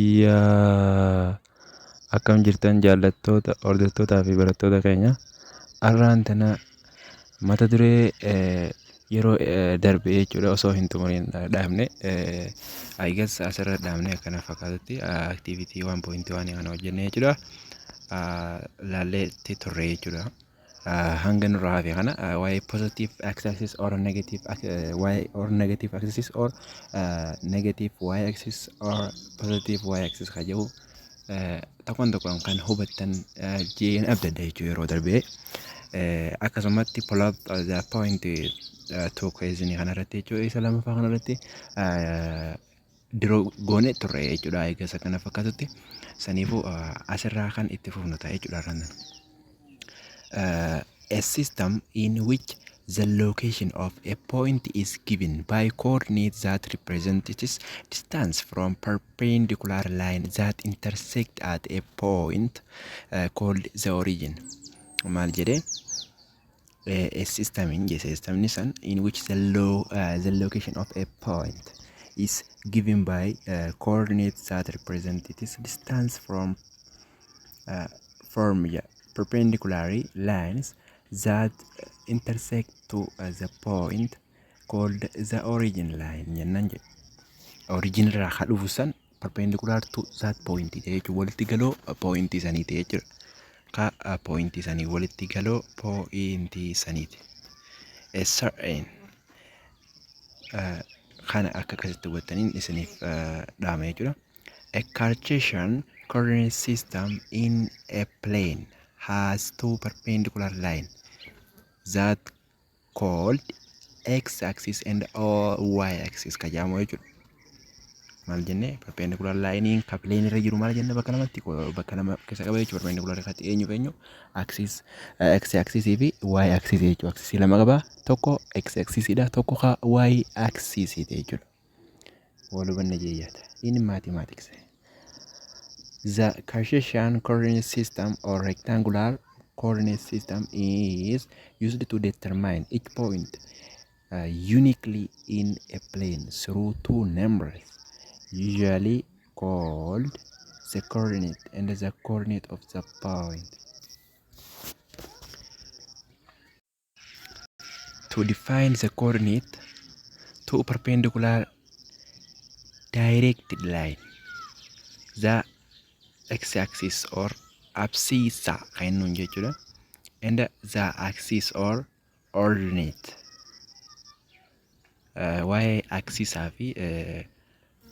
Yooyyaa! Akkam jirtan jaallattoota, hordoftootaa fi barattoota keenya. Har'aan tana mata duree yeroo darbe jechuudha osoo hin xumuriin dhaabne. I guess asirra dhaabne akkana fakkaatutti activity 1.1 kana hojjenne jechuudha. Laallee itti turre jechuudha. Hanga nurraa hafe kana waa'ee positive x axis or negative y or negative axis or negative y axis or positive y axis kan jedhu tokkoon tokkoon kan hubattan jeen abdadha jechuudha yeroo darbee. Akkasumatti plot the point two question kanarratti jechuudha isa lammaffaa kanarratti diroo goone turre jechuudha eegasa kana fakkaatutti saniifuu asirraa kan itti fufnu ta'a jechuudha har'aan. A system in which the location of a point is given by coordinates that represent its distance from perpendicular line that intersect at a point called the origin. Maal jedhee a system in jedhe systemni san in which the location of a point is given by coordinates that represent its distance from form yeah, perpendicular lines that intersect to the point called the origin line jennaan jedhe. Origin irraa kan dhufu san perpendicular to that point jechuun walitti galoo point saniiti jechuudha. Ka point sanii walitti galoo point saniiti. A certain kana akka akkasitti hubattaniin isiniif dhaama jechuudha. A Cartesian coordinate system in a plane has two perpendicular lines that called x-axis and y-axis kan jedhamu jechuudha. Maal jennee perpendicular line ka plane irra jiru maal jenne bakka lamatti bakka lama keessa qaba jechuudha. Perpendicular irratti eenyu fi eenyu axis x axis fi y axis jechuudha. Axis lama qaba, tokko x axis dha, tokko ka y axis jechuudha. Wal hubanna jeeyyaata. In mathematics, the Cartesian coordinate system or rectangular coordinate system is used to determine each point uniquely in a plane through two numbers usually called the coordinate and the coordinate of the point. To define the coordinate, two perpendicular directed line, the x-axis or abscissa kan jennuun jechuudha, and the axis or ordinate. Waa'ee aksisaa fi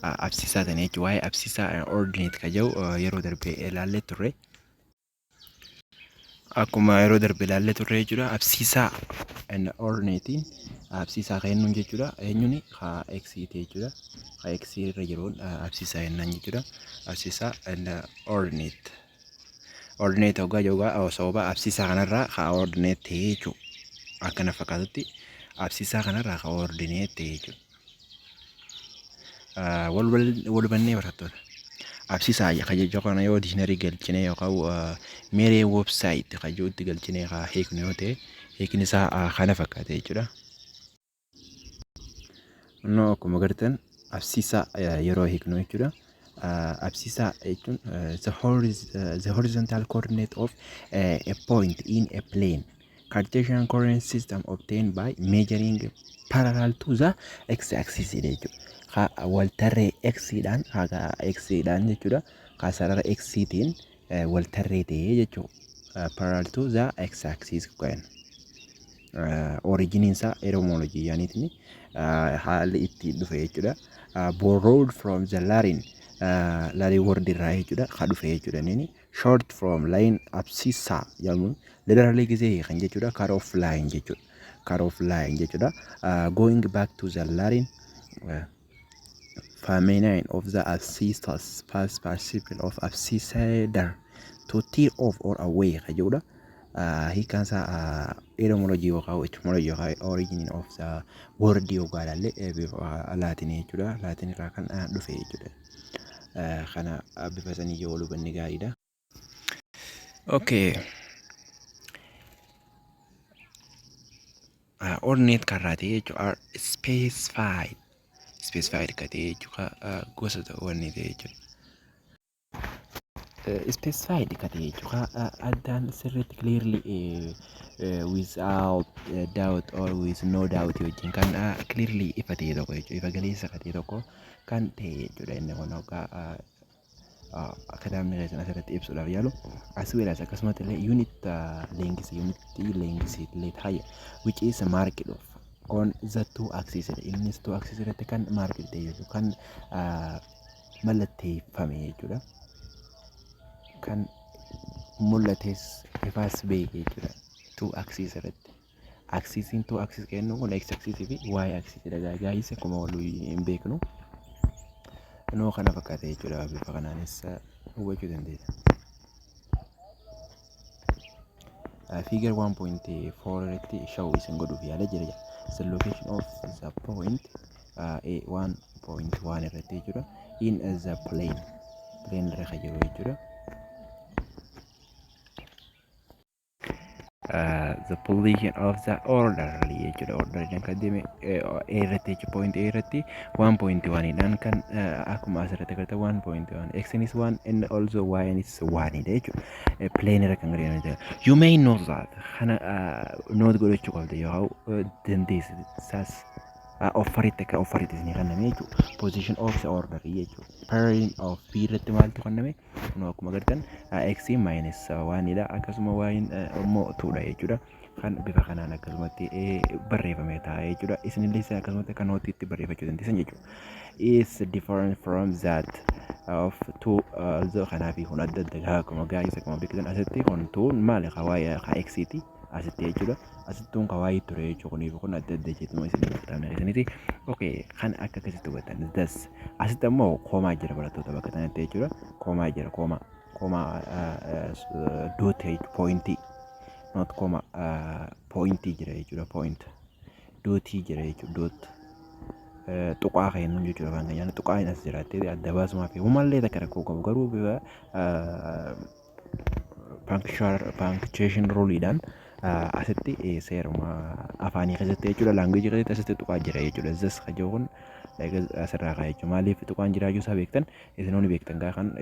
absiisaa tana jechuudha. Waa'ee absiisaa ordinate kan jedhu yeroo darbe ilaallee turre. Akkuma yeroo darbe ilaallee turre jechuudha. Absiisaa and ordinate absiisaa kan jennuun jechuudha. Eenyuun ka x ti jechuudha. Ka x irra jiruun absiisaa jennaan jechuudha. Absiisaa and ordinate. Ordinate hoggaa jedhu sababa absiisaa kanarraa ka ordinate ta'e jechuudha. Akkana fakkaatutti absiisaa kanarraa ka ordinate ta'e jechuudha. Wal hubannee barattoota. Absiisaa kan jechuu kana yoo dictionary galchine yookaan meeree website kan jirutti galchine haa hiiknu yoo ta'e hiikni isaa kana fakkaata jechuudha. Innoo akkuma agartan absiisaa yeroo hiiknu jechuudha. Absiisaa jechuun the horizontal coordinate of a point in a plane. Cartesian coordinate system obtained by measuring parallel to the x-axis jechuudha. Ka waltarree x dhaan haga x dhaan jechuudha. Ka sarara x tiin waltarree ta'ee jechuudha. Parallel to the x-axis kan. Originiin isaa etymology yaaniitiin haalli itti dhufe jechuudha. Borrowed from the Latin word irraa jechuudha. Ka dhufe jechuudha inni short from line abscissa jedhamuun literally gisee kan jechuudha. Cut off line jechuudha. Cut off line jechuudha. Going back to the Latin feminine of the abscissas, past participle of abscissadere, to tear off or away kan jedhudha. Hiikkaan isaa etymology yookaan etymology yookaan origin of the word yookaan ilaalle bifa laatinii jechuudha. Laatin irraa kan dhufe jechuudha. Kana bifa sanii yoo wal hubanne gaariidha. Okay. Ordinate karraa ta'e jechuudha, are specified ka ta'e jechuudha, gosa wanni ta'e jechuudha. Specified ka ta'e jechuudha, addaan sirriitti clearly, without doubt or with no doubt wajjin kan clearly ifa ta'e tokko jechuudha, ifa galeessa ka ta'e tokko kan ta'e jechuudha. Inni kun hoggaa kitaabni keessan asirratti ibsuudhaaf yaalu, as well as akkasumatti illee unit length, unit length illee taaya, which is marked off on the two axis. Innis two axis irratti kan marked ta'e jechuudha, kan mallatteeffame jechuudha, kan mul'ates ifaas beeke jechuudha two axis irratti. Axisiin two axis kennu kun x axis fi y axis dha, guys. Akkuma walii hin beeknu noo kana fakkaata jechuudha. Bifa kanaanis hubachuu dandeessa. Figure 1.4 irratti show isin godhuuf yaala jira. The location of the point A 1.1 irratti jechuudha. In the plane. Plane irra kan jiru jechuudha. The position of the orderly jechuudha. Orderly kan deeme A irratti jechuudha. Point A irratti 1.1 dhaan kan akkuma asirratti agartan 1.1, x is 1 and also y is 1 dha jechuudha. Plane irra kan gadi. You may know that kana note godhachuu qabda yoo dandeesse saas offeritti akka offeritti isinii kenname jechuudha. Position of the order jechuudha. Pairing of B irratti maaltu kenname? Kunoo akkuma agartan x minus 1 dha, akkasuma y immoo 2 dha jechuudha. Kan bifa kanaan akkasumatti barreeffamee taa'ee jechuudha. Isinillee akkasumatti akka noteitti barreeffachuu dandeessan jechuudha. Is different from that of two the kanaafi kun adda adda akkuma guys, akkuma beektan asitti kun tuun maali ka y ka x ti asitti jechuudha. Asittuun ka y ture jechuudha. Kuniif kun adda adda jechuudha isin kitaabni keessaniiti. Okay, kan akka akkasitti hubatan. Thus asitti ammoo comma jira, barattoota, bakka kanatti jechuudha. Comma jira, comma comma dot pointii, not comma, pointii jira jechuudha. Point dotii jira jechuudha. Dot tuqaa kennuun jechuudha. Afaan keenyaan tuqaa hin as jiraattee adda baasumaa fi uumallee takka rakkoo qabu, garuu bifa punctuation ruleiidhaan asitti seeruma afaanii keessatti jechuudha, languageii keessatti asitti tuqaa jira jechuudha. Thus kajoo kun asirraa kaa jechuudha. Maaliif tuqaan jiraachuu isaa beektan isinoonni beektan gaa kan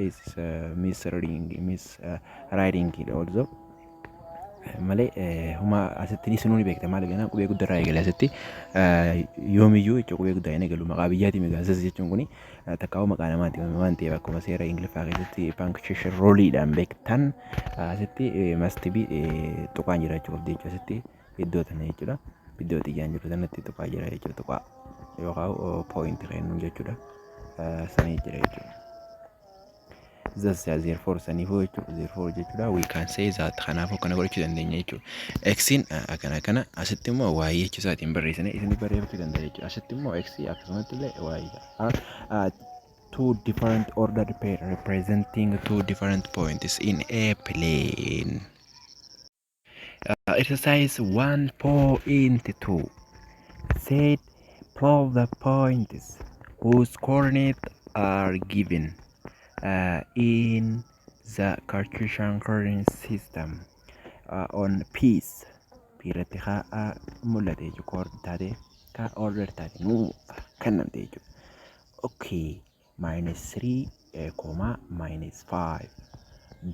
misreading, miswriting also malee huma asitti isinuu ni beektan. Maaliif jennaan, qubee guddaa irraa eegale asitti yoomiyyuu jechuudha. Qubee guddaa hin eegalu maqaa biyyaati migaa. Thus jechuun kuni takkaa'uu maqaa namaati waan ta'eef, akkuma seera Ingiliffaa keessatti punctuation ruleiidhaan beektan asitti must be tuqaan jiraachuu qabdi jechuudha. Asitti iddoo tana jechuudha, iddoo xiyyaan jiru sanatti tuqaa jira jechuudha. Tuqaa yookaan point kennuun jechuudha, sanii jira jechuudha. Thus, therefore, saniifuu jechuudha, therefore jechuudha, we can say that kanaafuu akkana godhachuu dandeenya jechuudha. Xin akkana akkana, asitti immoo y jechuu isaatiin barreessine isin barreeffachuu danda'a jechuudha. Asitti immoo x, akkasumatti illee y are two different ordered pair representing two different points in a plane. Exercise 1.2 said plot the points whose coordinates are given in the Cartesian coordinate system on P. P irratti haa mul'ate jechuudha. Taate ka order taate nuu kennamte jechuudha. Okay, minus 3 comma minus 5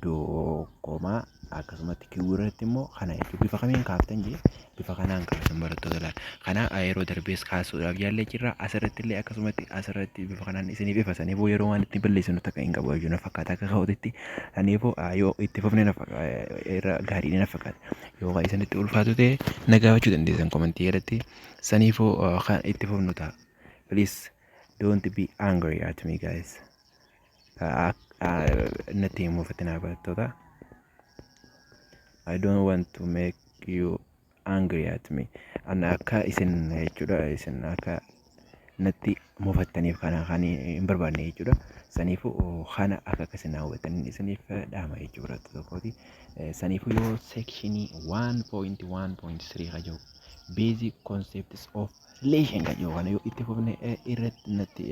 doo comma akkasumatti Q irratti immoo kana jechuudha. Bifa kamiin kaaftan jee, bifa kanaan kaaftan, barattoota laala. Kana yeroo darbees kaasuudhaaf yaallee jirra. Asirratti illee akkasumatti asirratti bifa kanaan isiniif ifa. Saniifuu yeroo waan itti balleessinu takka hin qabu jechuudha fakkaata akka ka'uutitti. Saniifuu yoo itti fufne irra gaarii na fakkaata. Yoo isinitti ulfaatu ta'e na gaafachuu dandeessan commentii irratti. Saniifuu kan itti fufnu ta'a. Please don't be angry at me, guys. Natti hin mufatinaa, barattoota. I don't want to make you angry at me. Ana akka isin jechuudha, isin akka natti mufattaniif kana kan hin barbaanne jechuudha. Saniifuu kana akka akkasiin na hubattaniin isiniif dhaama jechuudha, barattoota tokkooti. Saniifuu yoo sectionii 1.1.3 ka jiru basic concepts of relation kan jiru kana yoo itti fufne irratti natti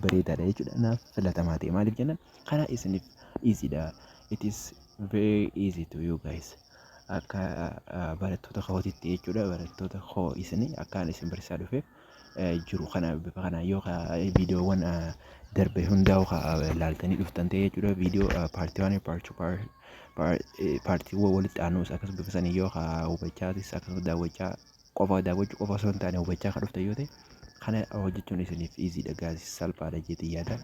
bareedaadha jechuudha. Naaf filatamaa ta'e. Maaliif jennaan, kana isiniif easy dha. It is very easy to you guys. Akka barattoota kootitti jechuudha. Barattoota koo isin akkaan isin barsiisaa dhufeef jiru kana bifa kanaan yoo viidiyoowwan darbe hundaa'u ilaaltanii dhuftan ta'e jechuudha. Viidiyoo part one, part two, paartiiwwan walitti aanuus akkasuma bifa sanii yoo hubachaatis, akkasuma daawwachaa qofa, daawwachuu qofa osoo hin taane hubachaa kan dhuftan yoo ta'e, kana hojjechuun isiniif easy dha, gaazii salphaadha jeetii yaada.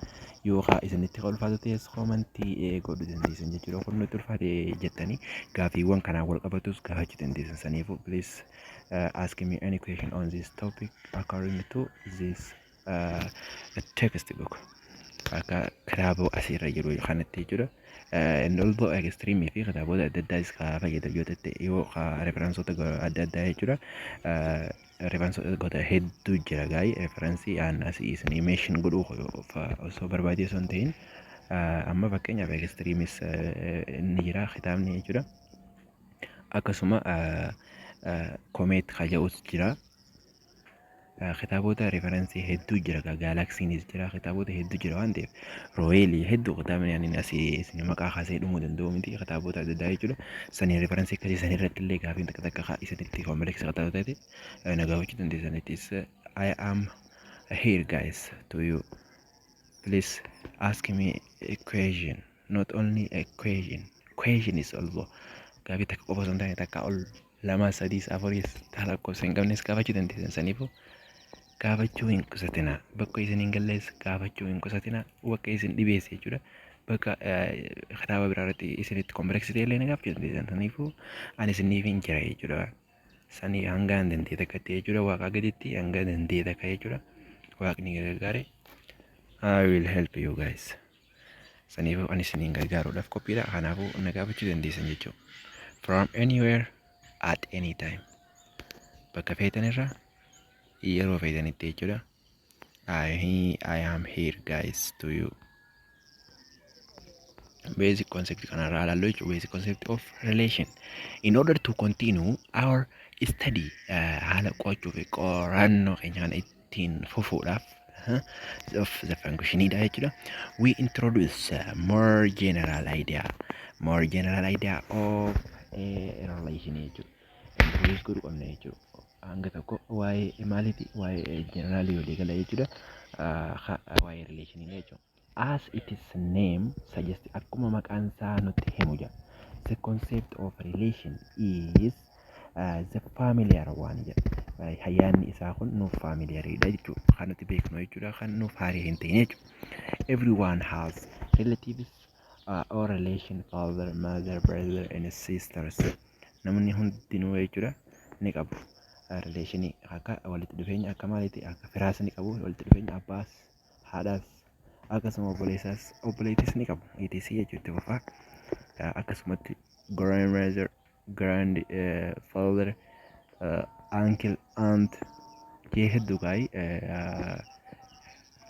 Yoo isinitti kan ulfaatu ta'es koomantii godhuu dandeessan jechuudha. Kun nutti ulfaate jettanii gaaffiiwwan kanaan wal qabatus gaafachuu dandeessan. Saniifuu please ask me any question on this topic according to this textbook. Akka kitaaba asirra jiru kanatti jechuudha. Inni although extreme fi kitaabota adda addaas kan fayyadamu yoo ta'e, yoo referensoota adda addaa jechuudha. Referensoota gosa hedduu jira gaa'ii referensii aan asii isinii mention godhuu osoo barbaadee osoo hin ta'in, amma fakkeenyaaf extremis ni jira kitaabni jechuudha. Akkasuma Comet kaja'us jira. Kitaabota referensii hedduu jira, Galaxynis jira, kitaabota hedduu jira waan ta'eef, Royalii hedduu, kitaabni ani asii isin maqaa kaasee dhumuu danda'u miti, kitaabota adda addaa jechuudha. Sanii referensii akkasii san irratti illee gaafiin takka takka isinitti complex kitaabota ta'e na gaafachuu dandeessan. It is I am here, guys, to you. Please ask me a question, not only a question, question is also gaafii takka qofa osoo hin taane takka ol, lama, sadiis, afuriis, lakkoofsa hin qabnes gaafachuu dandeessan. Saniifuu gaafachuu hin qusatinaa. Bakka isin hin gallees gaafachuu hin qusatinaa. Bakka isin dhibeesse jechuudha. Bakka kitaaba biraa irratti isinitti complex ta'e illee na gaafachuu dandeessan. Saniifuu ani isiniif hin jira jechuudha. Sanii hanga danda'e takkatti jechuudha. Waaqaa gaditti hanga danda'e takka jechuudha. Waaqni gargaare, I will help you guys. Saniifuu ani isiniin gargaaruudhaaf qophiidha. Kanaafuu na gaafachuu dandeessan jechuudha. From anywhere, at any time. Bakka feetan irraa, yeroo feetanitti jechuudha. I am here, guys, to you. Basic concept kanarraa ilaallu jechuudha. Basic concept of relation. In order to continue our study, haala qo'achuu fi qorannoo keenya kana ittiin fufuudhaaf of the functionidha jechuudha. We introduce more general idea, more general idea of a relation jechuudha. Introduce godhuu qabna jechuudha. Hanga tokko waa'ee maaliiti? Waa'ee generalii walii gala jechuudha. Waa'ee relationii jechuudha. As its name suggests, akkuma maqaan isaa nutti himu jedha. The concept of relation is the familiar one jedha. Hayyaanni isaa kun nuuf familiaridha jechuudha. Kan nuti beeknu jechuudha. Kan nuuf haarii hin ta'in jechuudha. Everyone has relatives or relation, father, mother, brother and sisters. Namni hundinuu jechuudha ni qabu. Relationii akka walitti dhufeenya akka maaliiti? Akka firaas ni qabu. Walitti dhufeenya abbaas, haadhaas, akkasuma obboleessaas, obboleettis ni qabu. Etc jechuudha itti fufaa. Akkasumatti grandmother, grand father, uncle, aunt jee hedduu gaa'ii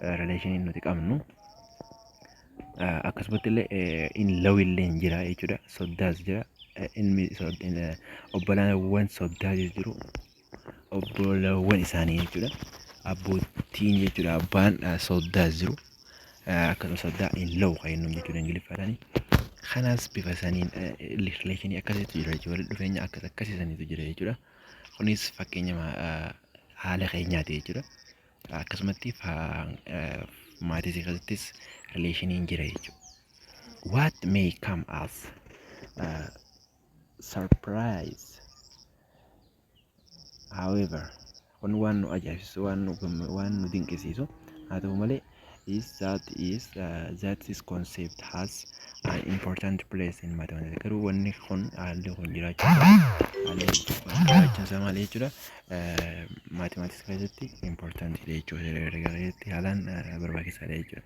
relationii nuti qabnu. Akkasumatti illee in law illee jira jechuudha. Soddaas jira. Ilmi obbolaawwan soddaas jiru. Obbolaawwan isaanii jechuudha. Abbootiin jechuudha. Abbaan soddaas jiru. Akkasuma soddaa in law kan jennuun jechuudha Ingiliffaadhaani. Kanaas bifa saniin relationii akkasiitu jira jechuudha. Walitti dhufeenya akkas akkasii saniitu jira jechuudha. Kunis fakkeenya haala keenyaati jechuudha. Akkasumatti maatii keessattis relationiin jira jechuudha. What may come as surprise, however, kun waan nu ajaa'ibsiisu, waan nu dinqisiisu haa ta'u malee, is that this concept has an important place in mathematics. Garuu wanni kun, haalli kun jiraachuu, haalli kun jiraachuun isaa maali jechuudha? Mathematics keessatti important jechuudha, herrega keessatti haalaan barbaachisaadha jechuudha.